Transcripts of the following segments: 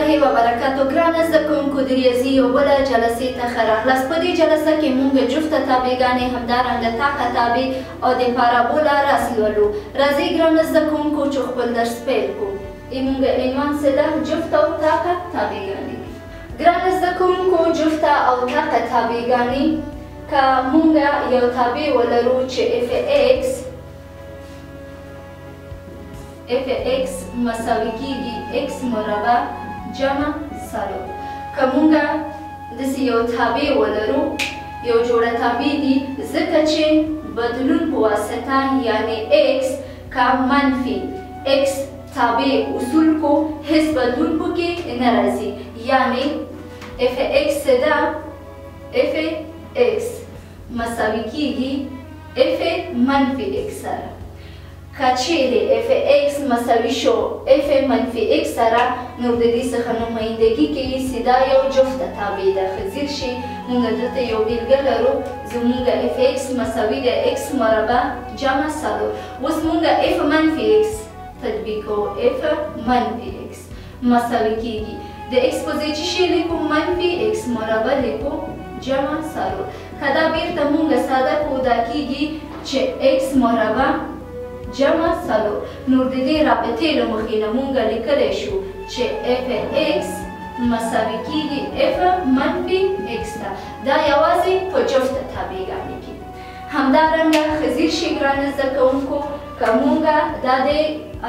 الله وبرکاتو. ګرانه زده کوونکو، د ریاضي یو بله جلسې ته ښه راغلاست. په دې جلسه کې مونږ جفته تابعګانې، همدارنګه طاقه تابع او د پارابولا راز لولو. راځئ ګرانه زده کوونکو چې خپل درس پیل کړو. مونږ عنوان څه ده؟ جفته او طاقه تابعګانې. ګرانه زده کوونکو، جفته او طاقه تابعګانې، که مونږ یو تابع ولرو چې f x مساوي کیږي x مربع جمع څلور، که مونږ داسې یو تابع ولرو، یو جوړه تابع دي، ځکه چې بدلون په واسطه یعنی x که منفي x تابع اصول کو هیڅ بدلون پکې نه راځي، یعنی f x ده f x مساوي کیږي f منفي x سره. که چیرې f x مساوي شو f منفي x سره، نو د دې څخه نمایندګي کوي چې دا یو جفته تابع ده. ښه ځیر شي، موږ دلته یو بېلګه لرو، زموږ f x مساوي ده x مربع جمع څلور. اوس موږ f منفي x تطبیق کوو، f منفي x مساوي کیږي د x په ځای چې شی لیکو منفي x مربع لیکو جمع څلور. که دا بیرته موږ ساده کړو، دا کیږي چې x مربع جمع څلور. نو د دې رابطې له مخې نه مونږ لیکلی شو چې f x مساوي کیږي f منفي x ته. دا یوازې په جفته تابعګانې کې. همدارنګه ښه ځیر شئ ګرانه زده کوونکو، که مونږ دا د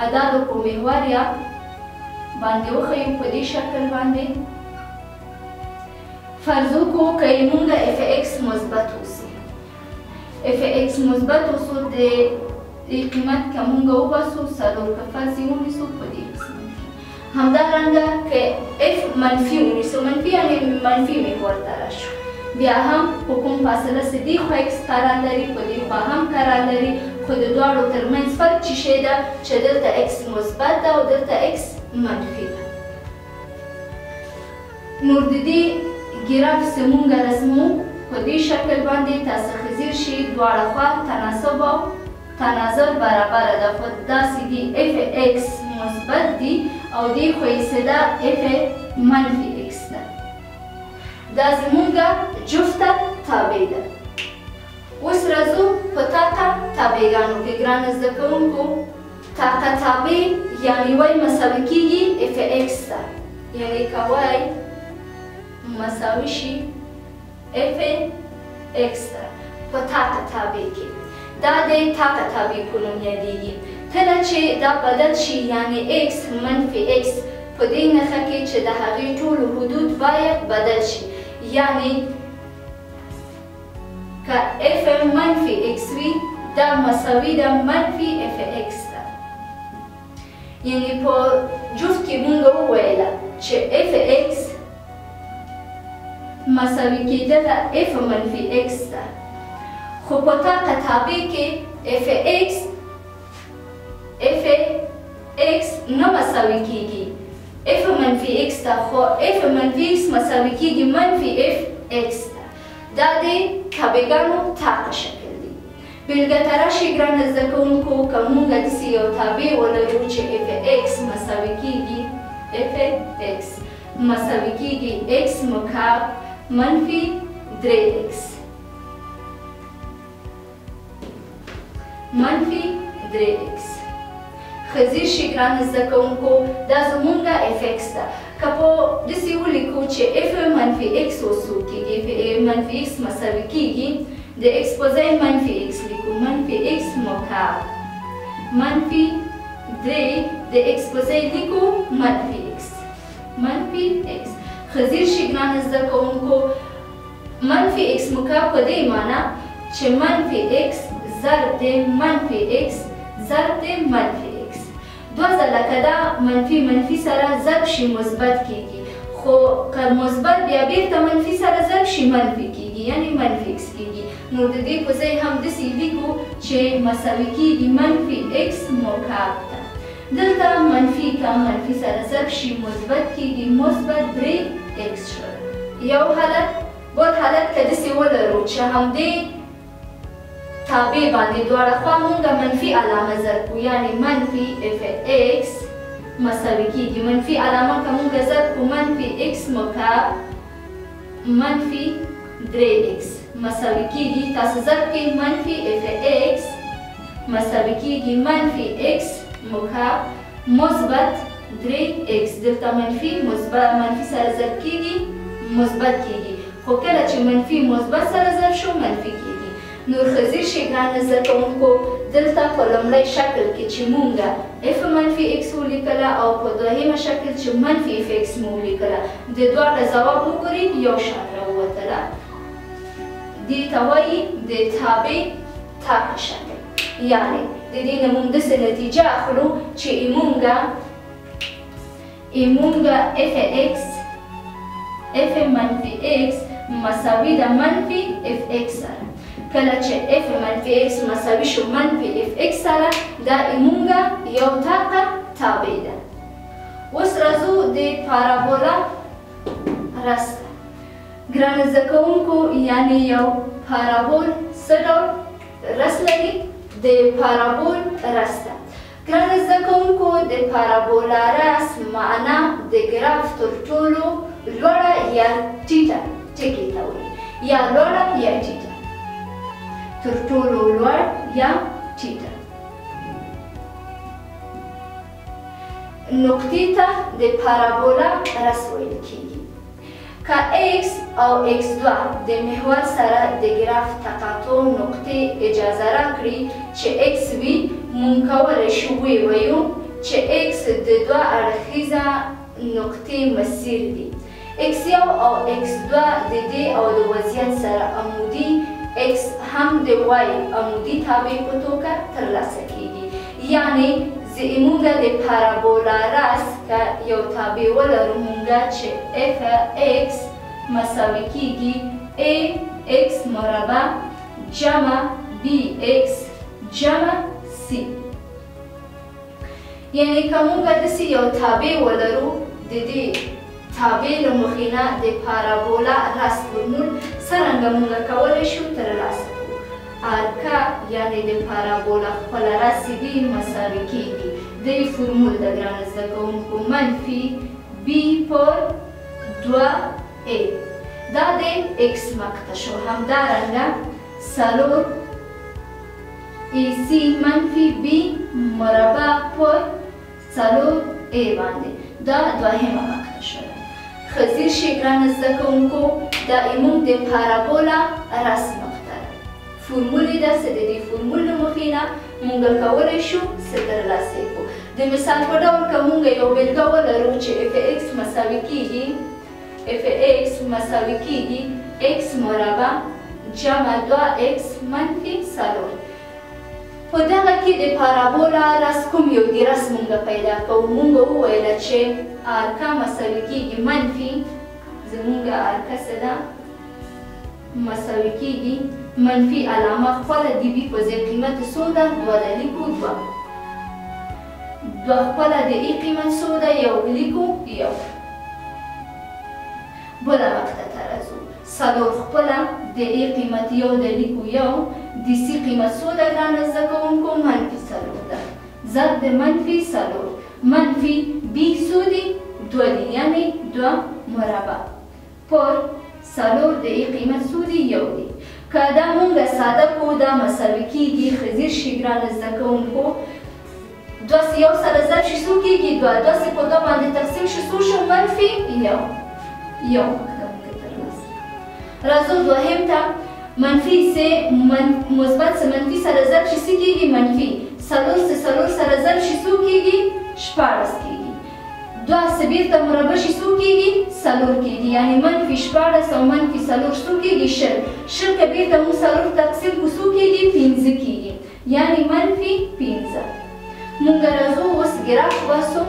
اعدادو په محور یا باندې وښیو په دې شکل باندې، فرض وکړو که یې مونږ f x مثبت اوسي، f x مثبت اوسو، د دې قیمت که مونږ وباسو څلور، که فرض یې ونیسو په دې قسمت کې. همدارنګه که f منفي ونیسو، منفي یعنې منفي محور ته راشو، بیا هم په کوم فاصله څه دې خوا x قرار لري، په دې خوا هم قرار لري، خو د دواړو ترمنځ فرق څه شی ده؟ چې دلته x مثبت ده او دلته x منفي ده. نور د دې ګراف څه مونږ رسمو په دې شکل باندې، تاسو ښه ځیر شئ، دواړه خوا تناسب او تناظر برابره ده، خو داسې دي f x مثبت دي او دې خو یې څه ده؟ f منفي x ده. دا زمونږ جفته تابع ده. اوس راځو په طاقه تابعګانو کې. ګرانه زده کوونکو، طاقه تابع یعنی y مساوي کیږي f x ته، یعنی که y مساوي شي f x ته په طاقه تابع کې، دا د طاقه تابع په نوم یادیږي. کله چې دا بدل شي یعنی x منفي x، په دې نښه کې چې د هغې ټولو حدود باید بدل شي، یعنی که f منفي x وي دا مساوي ده منفي f x ده. یعنی په جفت کې مونږ وویله چې f x مساوي کېدله f منفي x ده، خو په طاقه تابع کې f x f x نه مساوي کیږي f منفي x ته، خو f منفي x مساوي کیږي منفي f x ته. دا د تابعګانو طاقه شکل دی. بېلګه ته راشئ ګرانه زده کوونکو، که مونږ داسې یو تابع ولرو چې f x مساوي کیږي f x مساوي کیږي x مکعب منفي درې x منفي درې x. ښه ځیر شئ ګرانه زده کوونکو، دا زمونږ f x ده. که په داسې ولیکو چې f منفي x اوسو کیږي، f منفي x مساوي کیږي د x په ځای منفي x لیکو، منفي x مکعب منفي درې د x په ځای لیکو منفي x منفي x. ښه ځیر شئ ګرانه زده کوونکو، منفي x مکعب په دې معنی چې منفي x ضرب د منفي x ضرب د منفي x، دوه ځله که دا منفي منفي سره ضرب شي مثبت کیږي، خو که مثبت بیا بیرته منفي سره ضرب شي منفي کیږي، یعنی منفي x کیږي. نو د دې په ځای هم داسې لیکو چې مساوي کیږي منفي x مکعب ته. دلته منفي که منفي سره ضرب شي مثبت کیږي، مثبت درې x شول. یو حالت. بل حالت که داسې ولرو چې همدې تابع باندې دواړه خوا مونږ منفي علامه ضرب کړو، یعنی منفي f x مساوي کېږي منفي علامه که مونږ ضرب کړو منفي ایکس مکعب منفي درې ایکس مساوي کېږي تاسو ضرب کړئ منفي اف ایکس مساوي کېږي منفي ایکس مکعب مثبت درې ایکس. دلته منفي مثبت منفي سره ضرب کېږي مثبت کېږي، خو کله چې منفي مثبت سره ضرب شو منفي کېږي. نور ښه ځیر شئ ګرانه زده کوونکو، دلته په لومړی شکل کې چې مونږ اف منفي ایکس ولیکله او په دوهمه شکل چې منفي اف ایکس مو ولیکله، د دواړه ځواب وګورئ یو شان راووتله. دې ته وایي د تابع طاق شکل، یعنې د دې نه مونږ داسې نتیجه اخلو چې مونږه اف ایکس اف منفي ایکس مساوي ده منفي اف ایکس سره. کله چې اف منفي ایکس مساوي شو منفي اف ایکس سره، دا مونږه یو طاقه تابع ده. اوس راځو د پارابولا رس ته. ګرانه زده کوونکو، یعنې یو پارابول څه ډول رس لري؟ د پارابول رس ته. ګرانه زده کوونکو، د پارابولا رس معنا د ګراف تر ټولو لوړه یا ټیټه ټکي ته وایي، یا لوړه یا ټیټه، تر ټولو لوړ یا ټیټه نقطې ته د پارابولا رس ویل کېږي. که x او x2 د محور سره د ګراف تقاطع نقطې اجازه راکړي چې x وي، مونږ کولی شو ووایو چې x د دوه اړخیزه نقطې مسیر دي. x1 او x2 د دې او د وضعیت سره عمودي، x هم د y عمودي تابع په توګه ترلاسه کیږي. یعنې مونږ د پارابولا رس که یو تابع ولرو مونږ چې f x مساوي کیږي a x مربع جمع b x جمع c. یعنې که مونږ داسې یو تابع ولرو، د دې تابع له مخې نه د پارابولا رس فرمول څرنګه مونږ کولی شو ترلاسه کړو؟ آرکه یعنې د پارابولا خپله رس بي مساوي کیږي دې فرمول د ګرانه زده کوونکو منفي بي پر دوه ای، دا د ایکس مقطع شو. همدارنګه څلور ای سی منفي بي مربع پر څلور ای باندې، دا دوهمه مقطع شوه. ښه ځیر شئ ګرانه زده کوونکو، دا مونږ د پارابولا رس نقطه ده، فرمول یې ده، څه د دې فرمول له مخې نه مونږ کولی شو څه ترلاسه کړو. د مثال په ډول که مونږ یو بېلګه ولرو چې اف ایکس مساوي کیږي اف ایکس مساوي کیږي ایکس مربع جمع دوه ایکس منفي څلور، په دغه کې د پارابولا رس کوم یو دی رس مونږ پیدا کوو. مونږ وویله چې آرکه مساوي کیږي منفي، زمونږ آرکه څه ده؟ مساوي کیږي منفي علامه خپله د بي په ځای قیمت څو ده؟ دوه ده، لیکو دوه. دوه خپله د ای قیمت څو ده؟ یو، لیکو یو. بله مقطع ته راځو، څلور خپله د ای قیمت یو ده، لیکو یو. د سی قیمت څو ده ګرانه زده کوونکو؟ منفي څلور ده، ضرب د منفي څلور منفي بي څو دي؟ دوه دي، یعنې دوه مربع پر څلور د ای قیمت څو دي؟ یو دي. که دا مونږ ساده کړو دا مساوي کیږي، ښه ځیر شئ ګرانه زده کوونکو، دوه سه یو سره ضرب شي څو کیږي؟ دوه. دوه سه په دوه باندې تقسیم شي څو شو؟ منفي یو. یو مقطع مونږ ترلاسه. راځو دوهم ته، منفي سه مثبت سه منفي سره ضرب شي څه کیږي؟ منفي. څلور سه څلور سره ضرب شي څو کیږي؟ 16 کیږي. دوه سه بیرته مربع شي څو کیږي؟ څلور کیږي، یعنې منفي 16 او منفي څلور څو کیږي؟ 20. 20 که بیرته موږ څلور تقسیم کړو څو کیږي؟ 5 کیږي، یعنې منفي 5. مونږ راځو اوس ګراف باسو.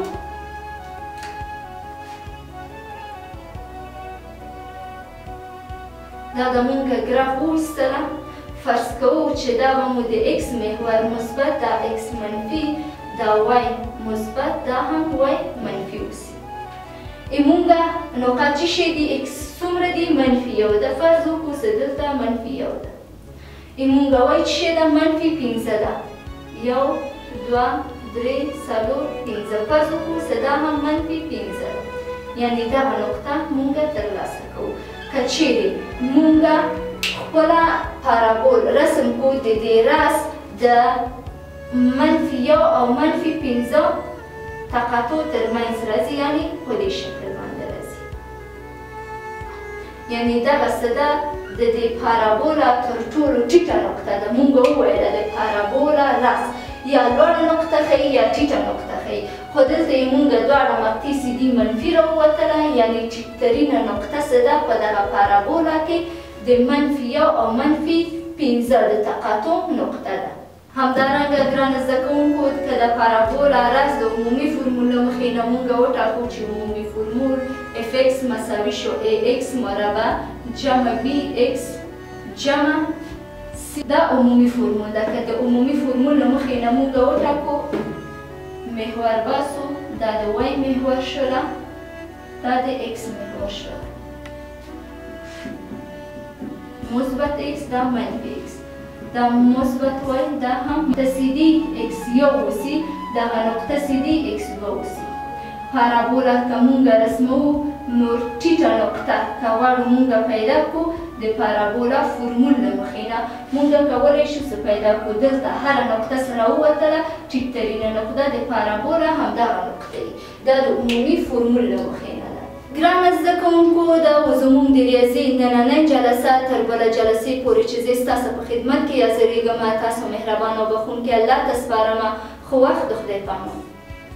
دا د مونږ ګراف وویستله. فرض کوو چې دا به مو د ایکس محور مثبت، دا ایکس منفي، دا وای مثبت، دا هم وای منفي اوسي. مونږ نقاط چې شی دي؟ ایکس څومره دي؟ منفي یو ده، فرض وکړو چې دلته منفي یو ده. مونږ وای چې شی ده؟ منفي 5 ده، یو دوه درې څلور پنځه، فرض وکړو چې دا دا هم منفي 5 ده. یعنې دغه نقطه مونږ ترلاسه کوو. که چیرې مونږ خپله پارابول رسم کو، د دې راس د منفي 1 او منفي 5 تقاطع ترمنځ راځي، یعنې په دې شکل باندې راځي. یعنې دغه څه ده د دې پارابولا تر ټولو ټیټه نقطه ده. مونږ وویله د پارابولا راس یا لوړه نقطه ښیي یا ټیټه نقطه ښیي، خو دلته یې مونږ دواړه مقطع سیدي منفي راووتله، یعنې ټیټترینه نقطه څه ده په دغه پارابولا کې د منفي 1 او منفي 5 د تقاطع نقطه ده. همدارنګه ګرانه زده کوونکو، که د پارابولا راس د عمومي فرمول له مخې نه مونږ وټاکو چې عمومي فرمول اف ایکس مساوي شو ای ایکس مربع جمع بی ایکس جمع سی، دا عمومي فرمول ده. که د عمومي فرمول له مخې نه مونږ وټاکو، محور باسو، دا د وای محور شوله، دا د ایکس محور شوله، مثبت ایکس، دا منفي ایکس، دا مثبت وای، دا هم د سیدي ایکس 1 اوسي، دغه نقطه سیدي ایکس 2 اوسي. پارابولا که مونږ رسموو نو ټیټه نقطه که غواړو مونږ پیدا کړو د پارابولا فرمول له مخې نه مونږ کولی شو څه پیدا کړو. دلته هره نقطه سره ووتله، ټیټترینه نقطه د پارابولا همدغه نقطه وي، دا د عمومي فرمول له مخې نه ده. ګرانه زده کوونکو، دا و زموږ د ریاضي نننۍ جلسه. تر بله جلسې پورې چې زه ستاسو په خدمت کې حاضرېږم، تاسو مهربان او بخښونکي الله ته سپارم. خو وخت د خدای پامان.